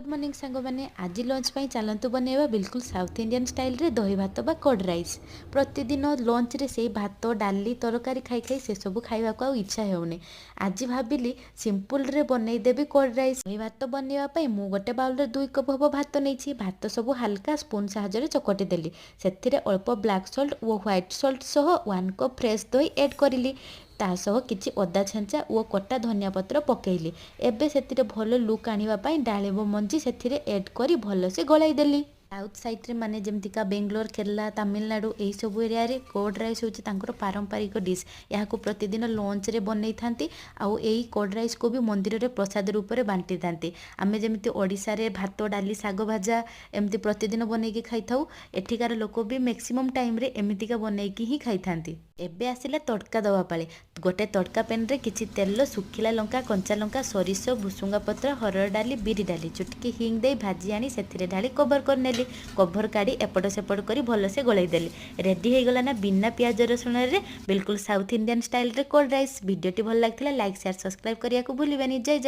Morning ସାଙ୍ଗମାନେ। ଆଜି launch ପାଇଁ ଚାଲନ୍ତୁ ବନେଇବା ବିଲକୁଲ ସାଉଥ୍ ଇଣ୍ଡିଆନ୍ ଷ୍ଟାଇଲ୍ରେ ଦହି ଭାତ ବା କର୍ଡ଼ ରାଇସ୍। ପ୍ରତିଦିନ ଲଞ୍ଚରେ ସେଇ ଭାତ, ଡାଲି, ତରକାରୀ ଖାଇ ଖାଇ ସେସବୁ ଖାଇବାକୁ ଆଉ ଇଚ୍ଛା ହେଉନି। ଆଜି ଭାବିଲି ସିମ୍ପଲରେ ବନେଇଦେବି କର୍ଡ଼ ରାଇସ୍। ଦହି ଭାତ ବନେଇବା ପାଇଁ ମୁଁ ଗୋଟେ ବାଉଲରେ 2 କପ୍ ହେବ ଭାତ ନେଇଛି। ଭାତ ସବୁ ହାଲକା ସ୍ପୁନ୍ ସାହାଯ୍ୟରେ ଚକଟି ଦେଲି। ସେଥିରେ ଅଳ୍ପ ବ୍ଲାକ୍ ସଲ୍ଟ ଓ ହ୍ୱାଇଟ୍ ସଲ୍ଟ ସହ 1 କପ୍ ଫ୍ରେଶ୍ ଦହି ଏଡ୍ କରିଲି। ତା ସହ କିଛି ଅଦା ଛେଞ୍ଚା ଓ କଟା ଧନିଆ ପତ୍ର ପକେଇଲି। ଏବେ ସେଥିରେ ଭଲ ଲୁକ୍ ଆଣିବା ପାଇଁ ଡାଳିମ୍ବ ମଞ୍ଜି ସେଥିରେ ଏଡ୍ କରି ଭଲସେ ଗୋଳାଇ ଦେଲି। ସାଉଥ୍ ସାଇଡ଼୍ରେ, ମାନେ ଯେମିତିକା ବେଙ୍ଗଲୋର, କେରଲା, ତାମିଲନାଡ଼ୁ, ଏହିସବୁ ଏରିଆରେ କର୍ଡ଼ ରାଇସ୍ ହେଉଛି ତାଙ୍କର ପାରମ୍ପରିକ ଡିଶ୍। ଏହାକୁ ପ୍ରତିଦିନ ଲଞ୍ଚରେ ବନେଇଥାନ୍ତି ଆଉ ଏଇ କର୍ଡ଼ ରାଇସ୍କୁ ବି ମନ୍ଦିରରେ ପ୍ରସାଦ ରୂପରେ ବାଣ୍ଟିଥାନ୍ତି। ଆମେ ଯେମିତି ଓଡ଼ିଶାରେ ଭାତ, ଡାଲି, ଶାଗ ଭଜା ଏମିତି ପ୍ରତିଦିନ ବନେଇକି ଖାଇଥାଉ, ଏଠିକାର ଲୋକ ବି ମ୍ୟାକ୍ସିମମ୍ ଟାଇମ୍ରେ ଏମିତିକା ବନେଇକି ହିଁ ଖାଇଥାନ୍ତି। ଏବେ ଆସିଲା ତଡ଼କା ଦେବା ପାଳି। ଗୋଟେ ତଡ଼କା ପ୍ୟାନ୍ରେ କିଛି ତେଲ, ଶୁଖିଲା ଲଙ୍କା, କଞ୍ଚା ଲଙ୍କା, ସୋରିଷ, ଭୁସୁଙ୍ଗା ପତ୍ର, ହରଡ଼ ଡାଲି, ବିରି ଡାଲି, ଚୁଟକି ହିଙ୍ଗ ଦେଇ ଭାଜି ଆଣି ସେଥିରେ ଢାଳି କଭର କରିନେଲି। କଭର କାଢ଼ି ଏପଟ ସେପଟ କରି ଭଲସେ ଗୋଳେଇ ଦେଲି। ରେଡ଼ି ହେଇଗଲା ନା ବିନା ପିଆଜ ରସୁଣରେ ବିଲକୁଲ ସାଉଥ୍ ଇଣ୍ଡିଆନ୍ ଷ୍ଟାଇଲ୍ରେ କର୍ଡ଼ ରାଇସ୍। ଭିଡ଼ିଓଟି ଭଲ ଲାଗିଥିଲା ଲାଇକ୍, ସେୟାର, ସବସ୍କ୍ରାଇବ୍ କରିବାକୁ ଭୁଲିବେନି। ଜୟ।